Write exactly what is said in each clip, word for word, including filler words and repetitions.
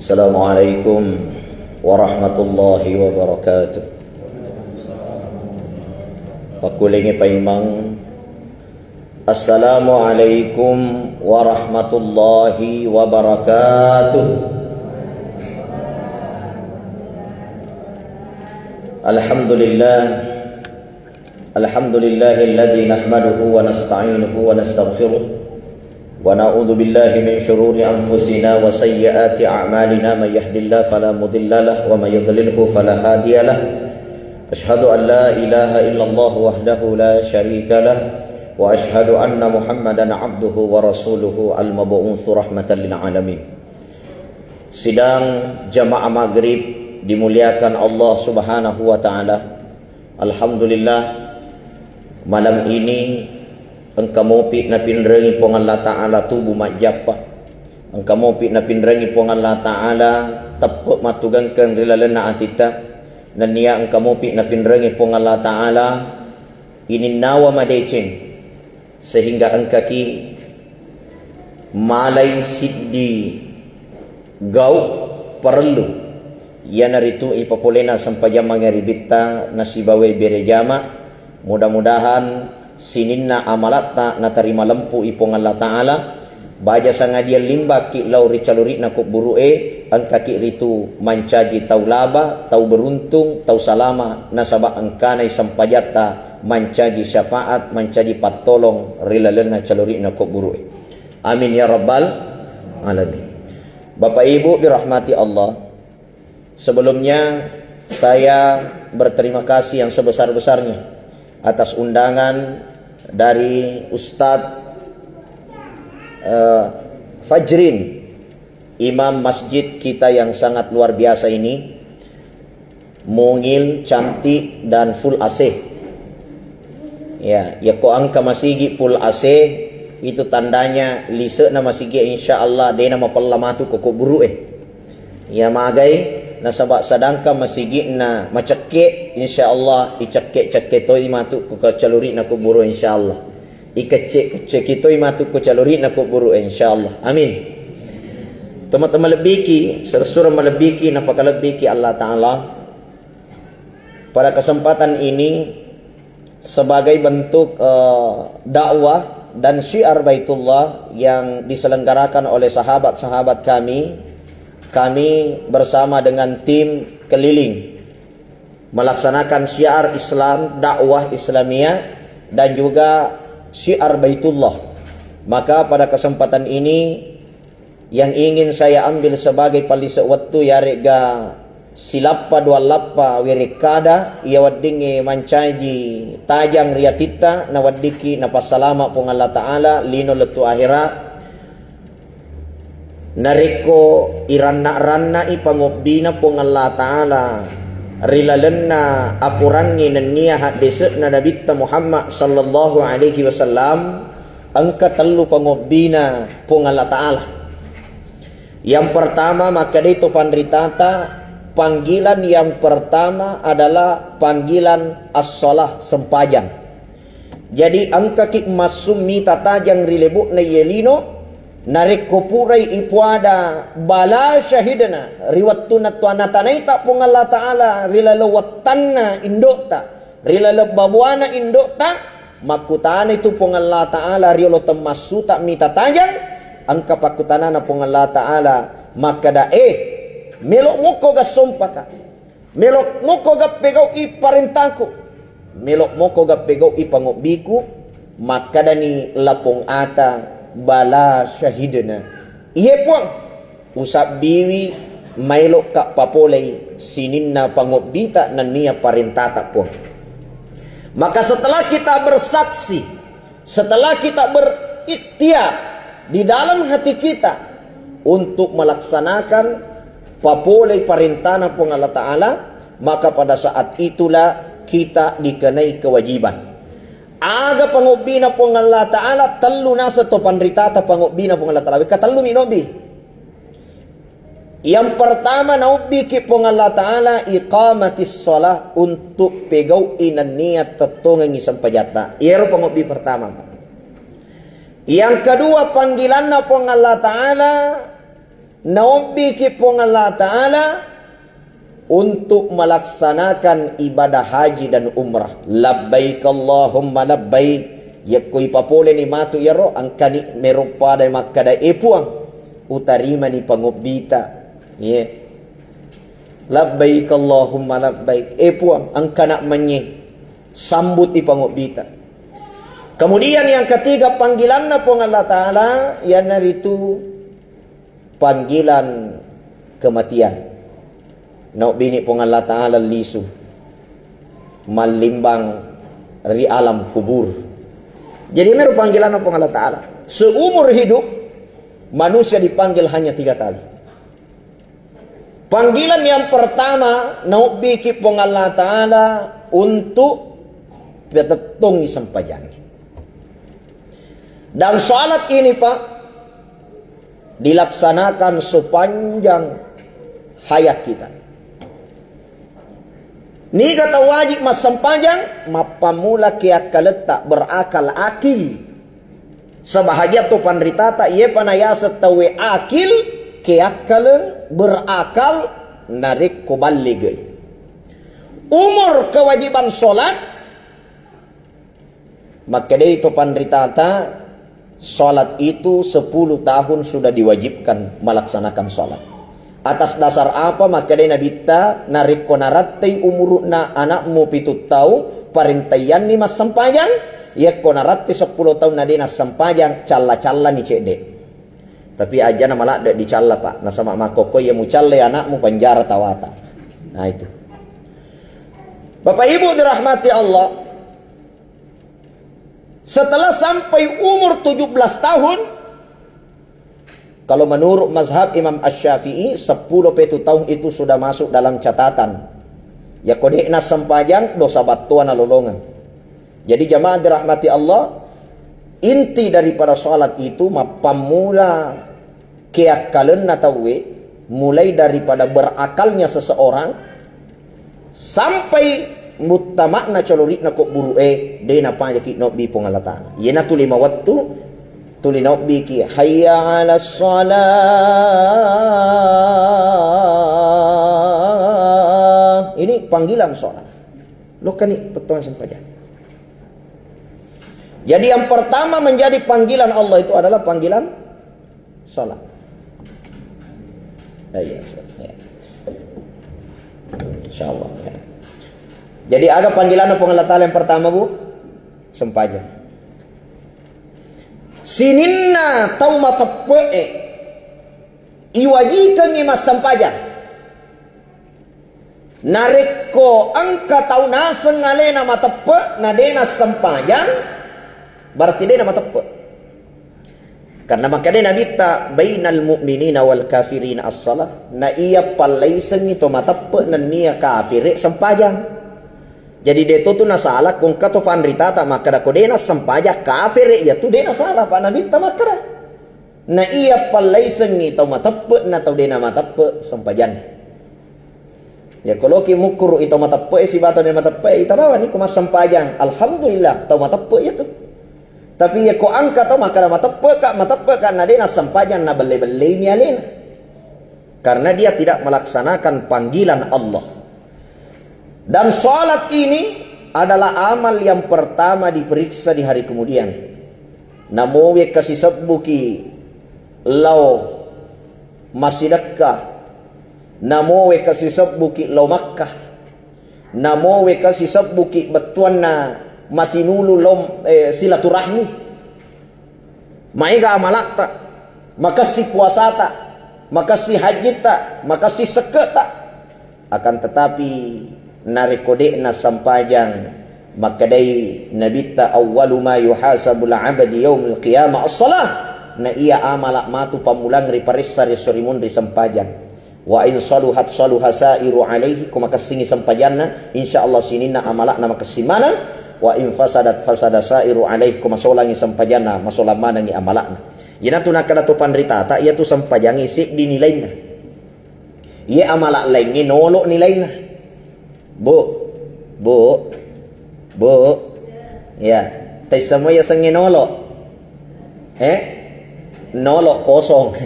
Assalamualaikum warahmatullahi wabarakatuh. Pakkulengngi paimeng. Assalamualaikum warahmatullahi wabarakatuh. Alhamdulillah. Alhamdulillahilladzi nahmaduhu wa nasta'inuhu wa nastaghfiruh. Wa na'udzu billahi min syururi anfusina wa sayyiati a'malina. Man yahdillahu fala mudilla lah wa man yudlilhu fala hadiya lah. Asyhadu an la ilaha illallah wahdahu la syarika lah wa asyhadu anna Muhammadan abduhu wa rasuluhu al-mab'utsu rahmatan lil alamin. Sidang jamaah maghrib dimuliakan Allah Subhanahu wa Ta'ala. Alhamdulillah, malam ini engka mopi napinrengi Puang Allah Ta'ala tubu majjappa. Engka mopi napinrengi Puang Allah Ta'ala teppe mattugengkeng ri lalenna atitta. Nennia engka mopi napinrengi Puang Allah Ta'ala ininnawa madeceng. Sehingga engkaki malai siddi gau parellu, iyanaritu ipapolena sempajang mangaribitta nasibawai bere jama. Mudah-mudahan sininna amalatta natarima lempu i Puang Allah Ta'ala. Baja sangadiang limbaki lao ri caluri'na kubburu'e, engkaki ritu mancaji tau laba, tau beruntung, tau salama, nasaba engkanai sempajatta mancaji syafaat, mancaji pattolong ri lalenna caluri'na kubburu'e. Amin ya rabbal alamin. Bapak Ibu dirahmati Allah, sebelumnya saya berterima kasih yang sebesar-besarnya atas undangan dari Ustadz, eh, Fajrin, imam masjid kita yang sangat luar biasa ini, mungil, cantik, dan full A C. Ya, ya ko engka masigi full A C, itu tandanya lise'na masigi, insya Allah, dena mapella matu ko kubburu'e. Ya magai, nasaba sedangkan masigi'na macekke, insya Allah, icekke-cekke toi matu ko caluri'na kuburu, insya Allah. Ikecce-kecceki toi matu ko caluri'na kuburu, insya Allah. Amin. Teman-teman lebbiki, sersura malebbiki, napakalebbiki Allah Ta'ala. Pada kesempatan ini, sebagai bentuk, eh, dakwah dan syiar Baitullah yang diselenggarakan oleh sahabat-sahabat kami, kami bersama dengan tim keliling melaksanakan syiar Islam, dakwah Islamiyah, dan juga syiar Baitullah. Maka pada kesempatan ini, yang ingin saya ambil sebagai pallise wettu, iyare'ga silappa dua lappa werekkada, iya weddingnge mancaji tajang ri atitta, naweddikki napassalama Puang Allah Ta'ala lino lettu ahera. Narekko iranna-ranna'i pangobbina Puang Allah Ta'ala ri lalenna akorangnge nennia haddese'na Nabitta Muhammad sallallahu alaihi wasallam, engka tellu pangobbina Puang Allah Ta'ala. Yang pertama, makkedai to panritata, panggilan yang pertama adalah panggilan as-shalah, sempajang. Jadi, engkaki massummi tatajang ri lebo'na iye lino, narekko purai ipuada bala syahidna ri wettunna tuanna tanaita Puang Allah Ta'ala ri laleng wettanna indo'ta, ri laleng babuana indo'ta, makkutana itu Puang Allah Ta'ala ri olo temmassuta mita tajang, engka pakkutanana Puang Allah Ta'ala makkeda, "Eh, melo mokko gassompaka? Melo mokko gappegau'i parentaku? Melo mokko gappegau'i pangobbiku?" Makkedani lapong ata, "Bala syahidna." Iye Puang, usabbiwi maelokka papolei sininna pangobbita nennia parentata Puang. Maka setelah kita bersaksi, setelah kita berikhtiar di dalam hati kita untuk melaksanakan papolei parentana Puang Allah Ta'ala, maka pada saat itulah kita dikenai kewajiban. Aga pangobbina Puang Allah Ta'ala? Tellu naseng to panritata pangobbina Puang Allah Ta'ala. Wekka tellu mi nobbi. Yang pertama, naubbiki Puang Allah Ta'ala iqamatis shalah, untuk pegau'i nennia tettongengi sempajatta. Iyaro pangobbi pertama. Yang kedua, panggilanna Puang Allah Ta'ala Naobbiki Puang Allah Ta'ala untuk melaksanakan ibadah haji dan umrah. Labbaik Allahumma labbaik. Yakko ipapoleni matu iyaro, engkani mero pada makkada, "E Puang, utarimani pangobbita." Iya. Labbaik Allahumma labbaik. E Puang, engkana manye. Sambuti pangobbita. Kemudian yang ketiga, panggilanna Puang Allah Ta'ala, iyanaritu panggilan kematian. Naobbini Puang Allah Ta'ala lisu mallimbang ri alam kubur. Jadi, mero panggilanna Puang Allah Ta'ala. Seumur hidup, manusia dipanggil hanya tiga kali. Panggilan yang pertama, naobbiki Puang Allah Ta'ala untuk petettongi sempajang. Dan salat ini, Pak, dilaksanakan sepanjang hayat kita. Niga tau wajib massempajang? Mappammula keakkaletta, berakal, akil. Sebahagian to panritata, iyepa nayaseng tauwe akil, keakkaleng, berakal, narekko ballegei. Umur kewajiban sholat, makkedai to panritata, sholat itu sepuluh tahun sudah diwajibkan melaksanakan sholat. Atas dasar apa? Makkedai Nabitta, narekko narattei umuru'na anakmu pitu taung, parentaiyanni massempajang, yakko narattei seppulo taung na de nassempajang, calla-callani cedde. Tapi ajana maladde dicalla, Pak. Nasaba makkokko iya mucallai anakmu, penjara tawata. Nah, itu. Bapak Ibu dirahmati Allah, setelah sampai umur tujuh belas tahun, kalau menurut mazhab Imam Asy-Syafi'i, seppulo pitu taung itu sudah masuk dalam catatan. Yakko de nassempajang, dosa battoa nalolongeng. Jadi, jamaah dirahmati Allah, inti daripada sholat itu mappammula keakkalenna tauwe, mulai daripada berakalnya seseorang sampai muttama'na calori'na ko buru'e, de napajaki nobbi Puang Allah Ta'ala. Iyanatu lima wettu tuli nobbiki, "Hayya 'alas shalah." Ini panggilan sholat. Lokkani pettongan sempajang. Jadi, yang pertama menjadi panggilan Allah itu adalah panggilan sholat. Ya, ya, ya. Insya Allah, ya. Jadi, aga panggilanna Puang Allah Ta'ala yang pertama, Bu? Sempajang. Sininna tau mateppe'e iwajikengngi massempajang. Narekko engka tau naseng alena mateppe', na de nassempajang, berarti de namateppe'. Karena makkeda Nabitta, "Bainal mu'minina wal kafirina as-salah." Na iya pallaisengngi to mateppe' nennia kafire sempajang. Jadi, de to tu nasala ko engka to fanritata makkeda ko de nassempajang kafire, iya tu de nasala, Pak, Nabitta makkeda. Na iya pallaisengngi tau mateppe' na tau de namateppe' sempajanna. Ya, ko loki mukkuru i tau mateppe' sibawa tau de namateppe', itabawani ko massempajang. Alhamdulillah, tau mateppe' iya tu. Tapi ya ko engka tau makkeda mateppe' ka, mateppe' ka, na de nassempajang, nabelle-belleini alena. Karena dia tidak melaksanakan panggilan Allah. Dan salat ini adalah amal yang pertama diperiksa di hari kemudian. Namowe kasisebbuki lao massidekka, namowe kasisebbuki lao Makkah, namowe kasisebbuki bettuanna matinulu lao, eh, silaturahmi. Maega amala'ta, makessi puasata, makessi hajjitta, makessi sekke'ta. Akan tetapi, narekko de'na sempajang, makkedai Nabitta, "Awwalu ma yuhasabul abdi yaumil qiyamah as-salah." Na iya amala' matu pammulang riparessa ri esso ri munri sempajang. "Wa in saluhat saluha sa'iru alaihi," ko makessingi sempajanna, insya Allah sininna amala'na makessing maneng. "Wa in fasadat fasada sa'iru alaihi," ko masolangi sempajanna, masolang manengi amala'na. Iyanatu nakkeda to panritata, iyatu sempajangnge seddi nilainna. Iye amala' laingnge nolo' nilainna. Bu, bu, bu. Ya, taissemo yasengnge nolo'. Eh? Nolo' kosong.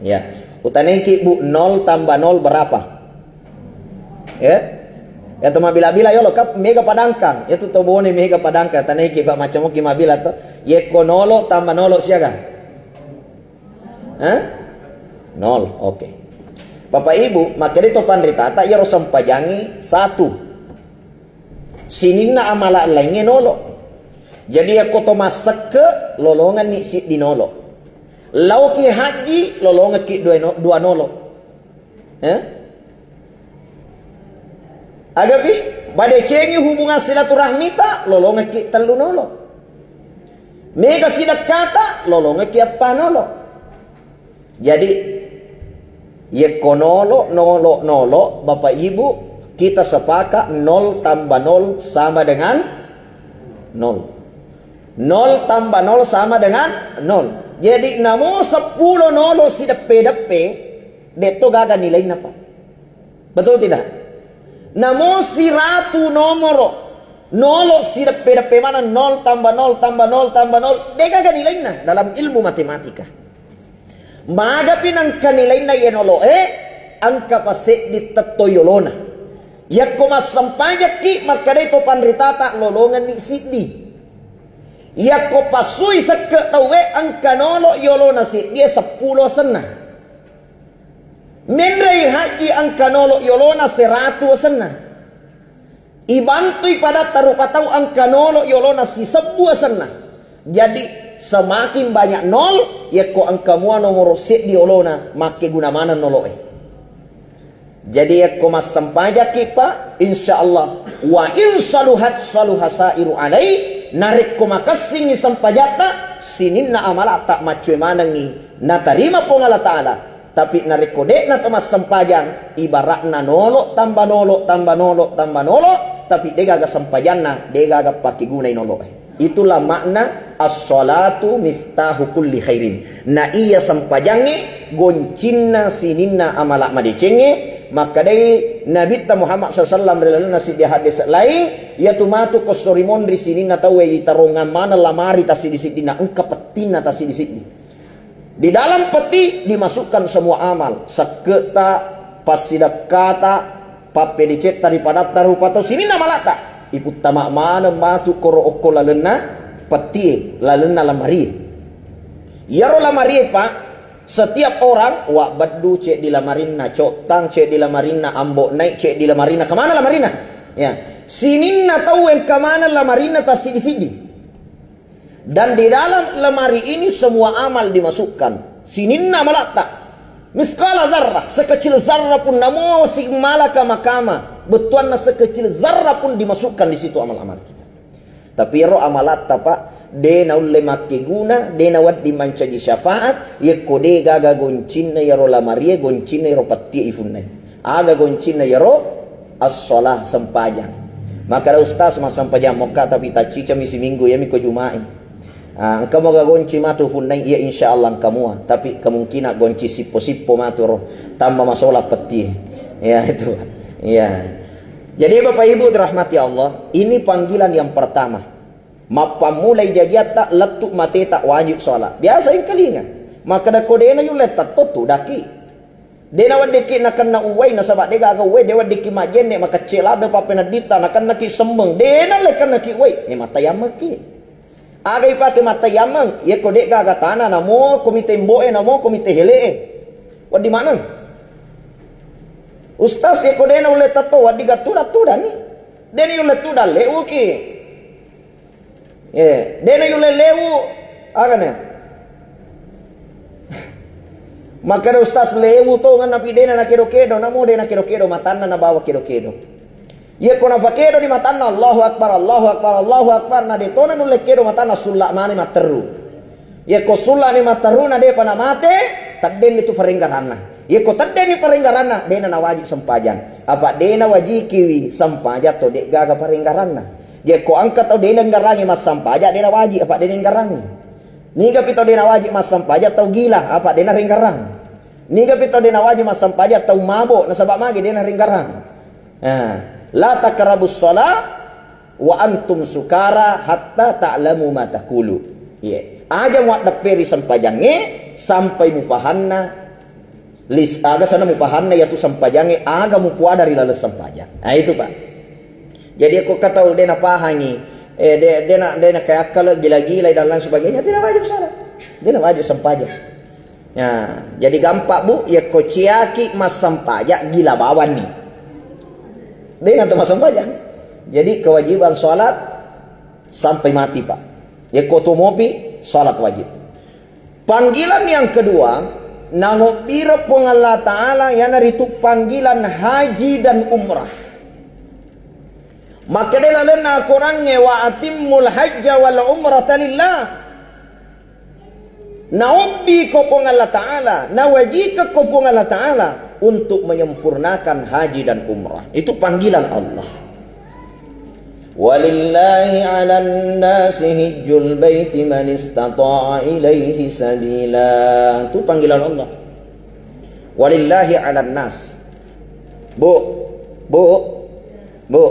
Ya. Utanengki, Bu, nol tambah nol berapa? Ya? Ya, to mabila-bila yolo, kap mega padangkang. Ya, tu to bone mega padangkang. Tanengki, Pak, macam mungkin mabila to. Yekko nolo tambah nolo siaga? Hah? Nol. Oke. Bapak Ibu, makkedai to panritata, iyaro sempajangi satu. Sininna amala laingnge nolo. Jadi, yakko to massekke, lolongenni siddi nolo. Laoki haji, lolongekki dua no-, dua nolo. Eh? Agapi, padecengi hubungan silaturahmita, lolongekki tellu nolo. Mega sidekkata, lolongekki eppa nolo. Jadi, yekko nolo, nolo, nolo, Bapak Ibu, kita sepakat nol tambah nol sama dengan nol. Nol tambah nol sama dengan nol. Jadi, namo seppulo nolo sideppe-deppe, detto gaga nilainna, Pak. Betul tidak? Namo siratu nomoro, nolo sideppe-deppe mana, nol tambah nol tambah nol tambah nol, degaga nilainna dalam ilmu matematika. Magapi nangka nilainna ye nolo e, angka paseddi tetto yolona. Yakko massempajakki, makkedai to panritata, lolongenni siddi. Yakko passui sekke tauwe, engka nolo yolona seddi e seppulo asenna. Menrei haji engka nolo yolona seratu asenna. Ibantui padatta rupa tau engka nolo yolona sisebbu asenna. Jadi, semakin banyak nol, yekko engka mua nomoro seddi olona, makkeguna maneng nolo e. Jadi, yekko massempajakki, Pak, insya Allah, wa in saluhat saluha sairu alai, narekko makessingi sempajatta, sininna amalata maccue manengi natarima Puang Allah Ta'ala. Tapi narekko de'na to massempajang, ibaratna nolo tambah nolo tambah nolo tambah nolo, tapi degaga sempajanna, degaga pakkegunai nolo e. Itulah makna as-salatu miftahu kulli khairin. Na iya sempajangnge goncinna sininna amala madecengnge, makkedai Nabitta Muhammad sallallahu alaihi wasallam ri lalenna siddi hadis laing, iyatu matu ko esso ri monri sininna tauwe itarongang maneng lamari tassiddi-siddinna, engka pettinna tassiddi-siddi. Di dalam peti dimasukkan semua amal, sekketa, passidekkata, pappedecetta ri padatta rupa tau sininna malata. Iputtama maneng matu koro okko lalenna petie, lalenna lamarie. Iyaro lamarie, Pak, setiap orang, wa beddu ceddi lamarinna, cottang ceddi lamarinna, ambo nai ceddi lamarinna, kemana lamarinna? Ya, sininna tau engka maneng lamarinna tassiddi-siddi. Dan di dalam lemari ini semua amal dimasukkan. Sininna malatta. Miskala zarrah, sekecil zarrah pun, namo si malaka makama, bettuanna sekecil zarrah pun dimasukkan di situ amal-amal kita. Tapi ero amalatta, Pak, de naulle makkeguna, de nawedding mancaji syafaat, yekko de gaga goncinna iyaro lamarie, goncinna iyaro pettie ifunnai. Aga goncinna iyaro? As-shalah, sempajang. Makkeda ustaz, massempajang mokka tapi taccicami siminggu, iyami ko juma'i. Ah, engka moga gonci matu punnai? Iya, insya Allah engka mua. Tapi kemungkinan gonci sippo-sippo matu ro. Tambah masola pettie. Ya, itu. Ya. Jadi, Bapak Ibu dirahmati Allah, ini panggilan yang pertama. Mappammulai jajiatta, lettu mateta wajib sholat. Biasa engkalinga. Makkeda ko dena yulle tetto tudaki. De naweddikki nakenna uwai, nasaba de gaga uwai, de weddikki majjenne, makecce ladde pappeneddita, nakennaki semmeng, de nalle kennaki uwai, ne mattayammekki. Aga ipake mattayammeng, yekko de gaga tana, namo ko mite mboe, namo ko mite helee. Wedding maneng. Ustaz, yekko de naulle tetto, wedding ga tuda-tudani. De ni yulle tuda lewuki. Eh, dena yulle lewu, agana. Makkeda ustaz lewu tongeng napi dena nakedo-kedo, namo dena kedo-kedo, matanna nabawa kedo-kedo. Yekko napakedo di matanna, Allahu Akbar, Allahu Akbar, Allahu Akbar, na detona nulle kedo matanna, sulla mani matteru. Yekko sullani matteruna depa namate, teddenni tu parenggaranna. Yekko teddenni parenggaranna, dena nawajib sempajang. Apa dena wajikiwi sempajang to, de gaga parenggaranna. Yekko engka tau dena nggarangi massampajang, dena wajib, apa dena nggarangi. Nigapi tau dena wajib massampajang, tau gila, apa dena renggarang. Nigapi tau dena wajib massampajang, tau mabo, nasaba magi dena renggarang. Nah, la taqrabus shalah wa antum sukara hatta ta'lamu ma taqulu. Iya. Aja muaddepperi sempajangnge sampai mupahanna Lis, aga sana mupahanna yatu sempajangnge, aga mupuada ri laleng sempajang. Nah, itu, Pak. Jadi, ko katau de napahangi, eh, de, de na, de na kayakkala gila-gila dan lain sebagainya, tidak wajib salat. De na wajib sempajang. Ya, jadi gampang, Bu, ya ko ciaki massempajang gila bawanni. De na to massempajang. Jadi kewajiban salat sampai mati, Pak. Ya ko to mopi, salat wajib. Panggilan yang kedua, nangobbira Puang Allah Ta'ala, yanaritu panggilan haji dan umrah. Makkeda lalenna Korangnge, "Wa atimmul hajja wal umrata lillah." Naobbi ko Puang Allah Ta'ala, nawajikeng ko Puang Allah Ta'ala untuk menyempurnakan haji dan umrah. Itu panggilan Allah. "Walillahi 'alan nasi hijjul baiti man istata'a ilaihi sabila." Itu panggilan Allah. "Walillahi 'alan nas." Bu, Bu, Bu.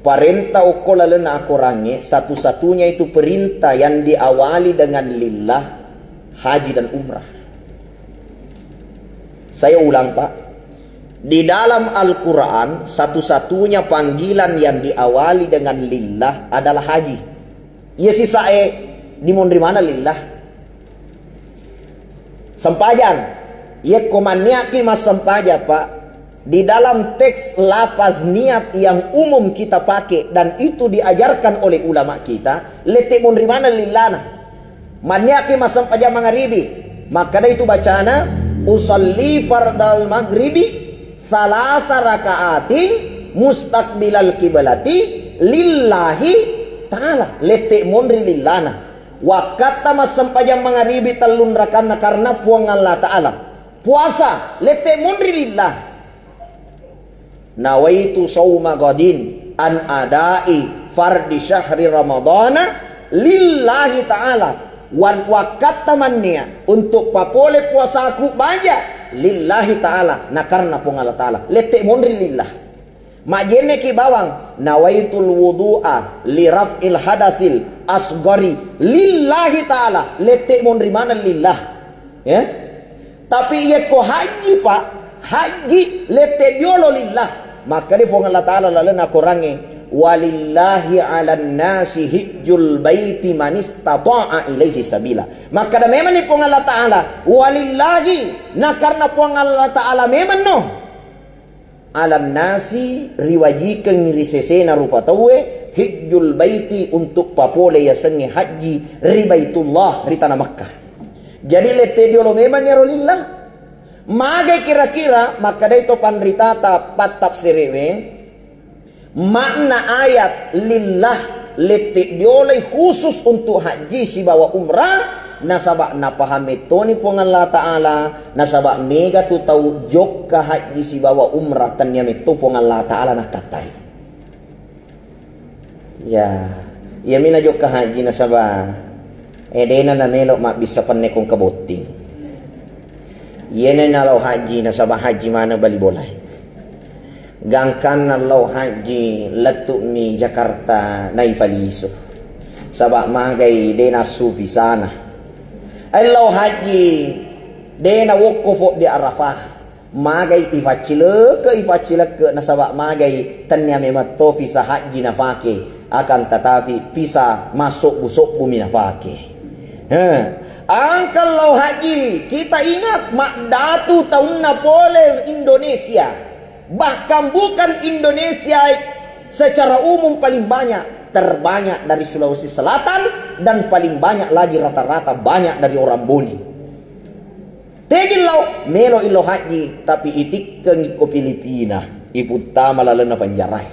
Parenta okko lalenna akorangnge, satu-satunya itu perintah yang diawali dengan lillah, haji dan umrah. Saya ulang, Pak. Di dalam Al-Quran, satu-satunya panggilan yang diawali dengan lillah adalah haji. Iya sisae dimonri mana lillah. Sempajang. Yekko manniaki massempajang, Pak, di dalam teks lafaz niat yang umum kita pakai dan itu diajarkan oleh ulama kita, lette monri mana lillana. Manniaki massempajang mangaribi, makkeda itu bacana, "Usalli fardal maghribi salasa raka'atin mustaqbilal kiblati lillahi ta'ala." Lette monri lillana. Wakkatta massempajang mangaribi tellung rakanna karena Puang Allah Ta'ala. Puasa, lette monri lillah. "Nawaitu sauma gadin an adai fardi syahri ramadana lillahi ta'ala." Wan-, wakkatta mannia untuk papole puasaku baja lillahi ta'ala, na karena Puang Allah Ta'ala. Lette monri lillah. Majenneki bawang, "Nawaitul wudu'a li raf'il hadasil asgari lillahi ta'ala." Lette monri mana lillah. Ya? Tapi yekko haji, Pak, haji lette diolo lillah. Makkeda Puang Allah Ta'ala lalenna korangnge, "Walillahi 'alan nasi hijjul baiti man istata'a ilaihi sabila." Makkeda memang ni Puang Allah Ta'ala, "Walillahi," na karena Puang Allah Ta'ala memang no. "Alan nasi," riwajikengngi ri sesena rupa tauwe, "hijjul baiti," untuk papole yasengnge haji ri Baitullah, ri tanah Makkah. Jadi lette diolo memang iyaro lillah. Magai kira-kira makkedai to panritata pattafsirewe, makna ayat lillah lette dioloi khusus untuk haji sibawa umrah, nasaba napaham mettoni Puang Allah Ta'ala, nasaba mega tu tau jokka haji sibawa umrah tennia metto Puang Allah Ta'ala nakkatai. Ya, iyami najokka haji nasaba, eh, dena namelo mabbissa penne kongka botting. Iyena nalao haji nasaba haji maneng bali bolae. Gangkanna lao haji lettu'mi Jakarta naifalisu. Saba magai dena supi sana. Ai lao haji dena wokko fo di Arafah. Magai ifaccileke, ifaccileke, nasaba magai tennia memang to visa haji nafake, akan tetapi visa massobbu-sobbu mi nafake. He. Angka lao haji, kita ingat maddatu taunna pole Indonesia. Bahkan bukan Indonesia secara umum paling banyak, terbanyak dari Sulawesi Selatan dan paling banyak lagi rata-rata banyak dari orang Boni. Tegi lao, melo ilo haji, tapi itikkengi ko Filipina, iputtama lalenna penjarae.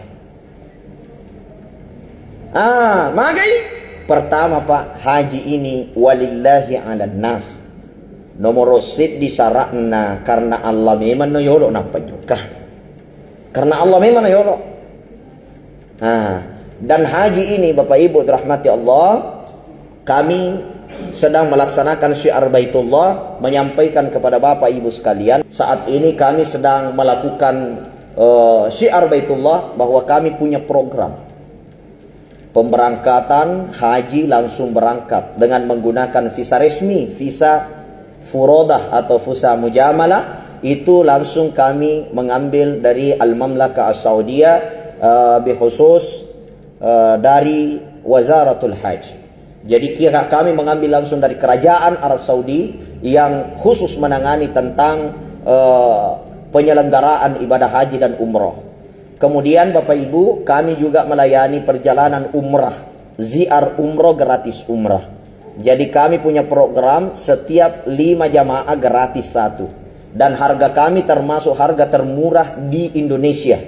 Ah, magai? Pertama, Pak, haji ini walillahi 'alan nas. Nomoro seddi sara'na karena Allah memang no yolo nappa jokka. Karena Allah memang no yolo. Nah, dan haji ini, Bapak Ibu dirahmati Allah, kami sedang melaksanakan syiar Baitullah, menyampaikan kepada Bapak Ibu sekalian, saat ini kami sedang melakukan, eh, syiar Baitullah bahwa kami punya program pemberangkatan haji langsung berangkat dengan menggunakan visa resmi, visa furodah atau fusa mujamalah itu langsung kami mengambil dari Al-Mamlaka As-Saudiyah, eh, bikhusus, eh, dari Wazaratul Hajj. Jadi kira kami mengambil langsung dari kerajaan Arab Saudi yang khusus menangani tentang, eh, penyelenggaraan ibadah haji dan umroh. Kemudian Bapak Ibu, kami juga melayani perjalanan umrah, ziar umroh gratis umrah. Jadi kami punya program setiap lima jamaah gratis satu. Dan harga kami termasuk harga termurah di Indonesia.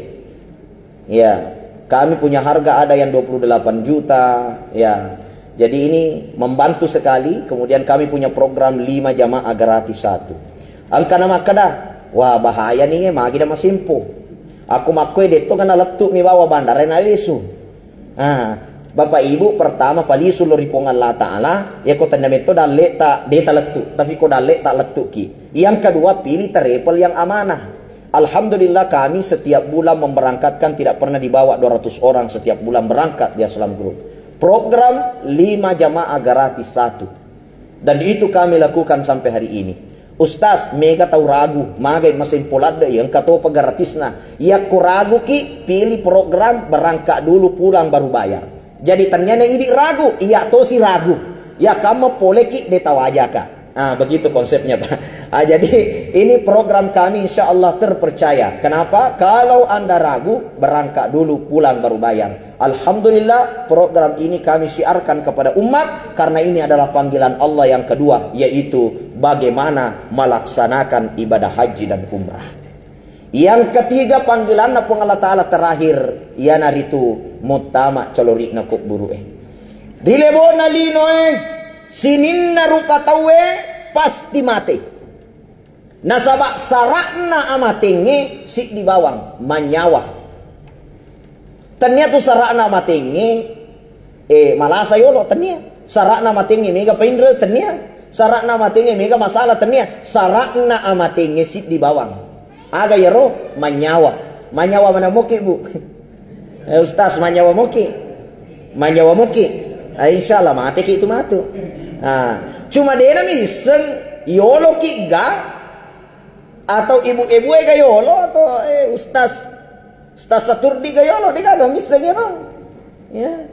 Ya, kami punya harga ada yang dua puluh delapan juta, ya. Jadi ini membantu sekali, kemudian kami punya program lima jamaah gratis satu. Engka na makkeda, "Wah, bahaya nih, magi da masempo. Aku makkoi detto kana lettu mi bawa bandara na lesu." Ah, Bapak Ibu, pertama palisu lo ri Puang Allah Ta'ala, ya ko tenna metto dalle ta, de ta lettu. Tapi ko dalle ta lettu ki. Yang kedua, pilih travel yang amanah. Alhamdulillah, kami setiap bulan memberangkatkan, tidak pernah dibawa dua ratus orang setiap bulan berangkat di Aslam Group. Program lima jamaah gratis satu. Dan itu kami lakukan sampai hari ini. Ustaz, mega tau ragu, magai masempo ladde, engka topa gratisna. Yakko ragu ki, pilih program berangkat dulu pulang baru bayar. Jadi tenniana idi ragu, iya tosi ragu. Ya kamma pole ki de tawajaka. Ah, begitu konsepnya, Pak. Ah, jadi ini program kami insya Allah terpercaya. Kenapa? Kalau Anda ragu, berangkat dulu, pulang baru bayar. Alhamdulillah, program ini kami syiarkan kepada umat karena ini adalah panggilan Allah yang kedua, yaitu bagaimana melaksanakan ibadah haji dan umrah. Yang ketiga, panggilanna Puang Allah Ta'ala terakhir, iyanaritu muttama calori'na kubburu'e. Ri lebona linoe, sininna rupa tauwe pasti mate. Nasaba sara'na amatengnge siddi bawang, manyawa. Tennia tu sara'na amatengnge, eh, malasa yolo, tennia. Sara'na amatengnge mega painre, tennia. Sara'na amatengnge mega masalah, tennia. Sara'na amatengnge siddi bawang. Aga yero? Manyawa. Manyawa mana moki, Bu? Eh, Ustaz, manyawa moki. Manyawa moki. Ah, insya Allah mate ki itu matu. Ah, cuma dena misseng yolo ki ga atau ibu-ibu ga yolo atau, eh, Ustaz, Ustaz Saturdi ga yolo, de gaga misseng yero. Ya.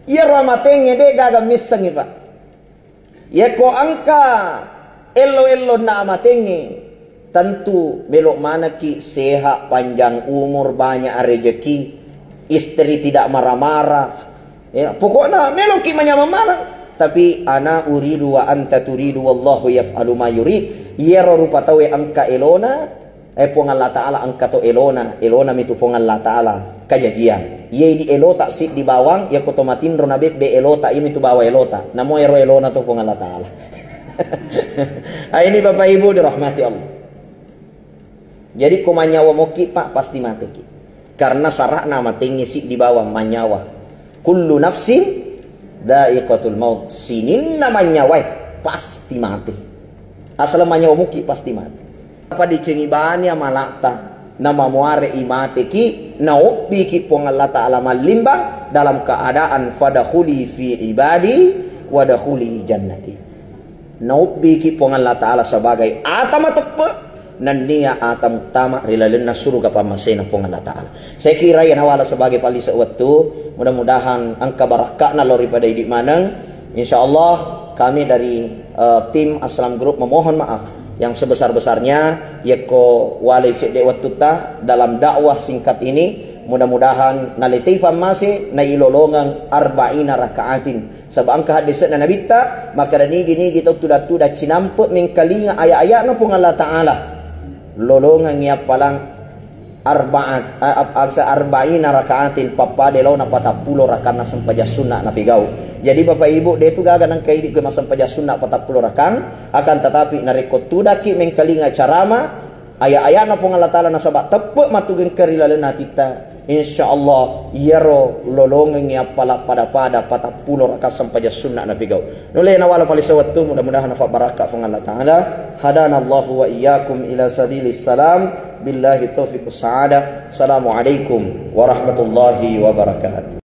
Iyaro amatengnge de gaga misseng, Pak. Yekko engka ello-ellonna amatengnge, tentu melo manekki sehat, panjang umur, banyak rezeki, istri tidak marah-marah. Ya, pokokna meloki manyameng maneng. Tapi ana uridu wa anta turidu wallahu yaf'alu ma yurid. Iyaro rupa tauwe engka elona, Eh, Puang Allah Ta'ala engka to elona, elona mitu Puang Allah Ta'ala kajajiang. Iye idi elota siddi bawang, yako to matinro na bebbe elota, iye mitu bawa elota. Namo ero elona to Puang Allah Ta'ala. Ah, ini Bapak Ibu dirahmati Allah. Jadi ko manyawa moki, Pak, pasti mateki. Karena sara'na matengnge siddi bawang manyawa. Kullu nafsin dha'iqatul maut. Sininna manyawae pasti mate. Asal manyawa muki pasti mate. Apa dicengi bani amalata, namamuare imateki, naobbiki Puang Allah Ta'ala mallimbang dalam keadaan fadakhuli fi ibadi wadakhuli jannati. Naubbiki Puang Allah Ta'ala sebagai ata mateppe, nennia ata muttama ri lalenna suruga pammasena Puang Allah Ta'ala. Saya kira iya nawala sebagai palise wettu, mudah-mudahan engka barakka'na lao ripada idi maneng. Insya Allah kami dari, eh, tim Aslam Group memohon maaf yang sebesar-besarnya, yekko walai cedde wettutta dalam dakwah singkat ini, mudah-mudahan naletei pammase nailolongeng arba'ina raka'atin. Saba engka haddese'na Nabitta, makkeda nigi-nigi tau tudang-tudang cinampe mengkalinga aya-aya'na Puang Allah Ta'ala, lolongengngi appalang arba'at, a-, a-, aksa arba'ina rakaatin, pappada laona patappulo rakanna sempajang sunna napigau. Jadi Bapak Ibu, de tu gaga nengka idi ke massempajang sunna patappulo rakang, akan tetapi narekko tudakki mengkalinga carama, aya-ayana Puang Allah Ta'ala nasaba teppe matu gengka ri lalenna atitta. Insya Allah, iyaro lolongengngi appala pada-pada patappulo raka sempajang sunna napigau. Nulle nawala palise wettu, mudah-mudahan nafa barakka Puang Allah Ta'ala. Hadanallahu wa iyyakum ila sabilis salam. Billahi taufiq was sa'adah. Assalamualaikum warahmatullahi wabarakatuh.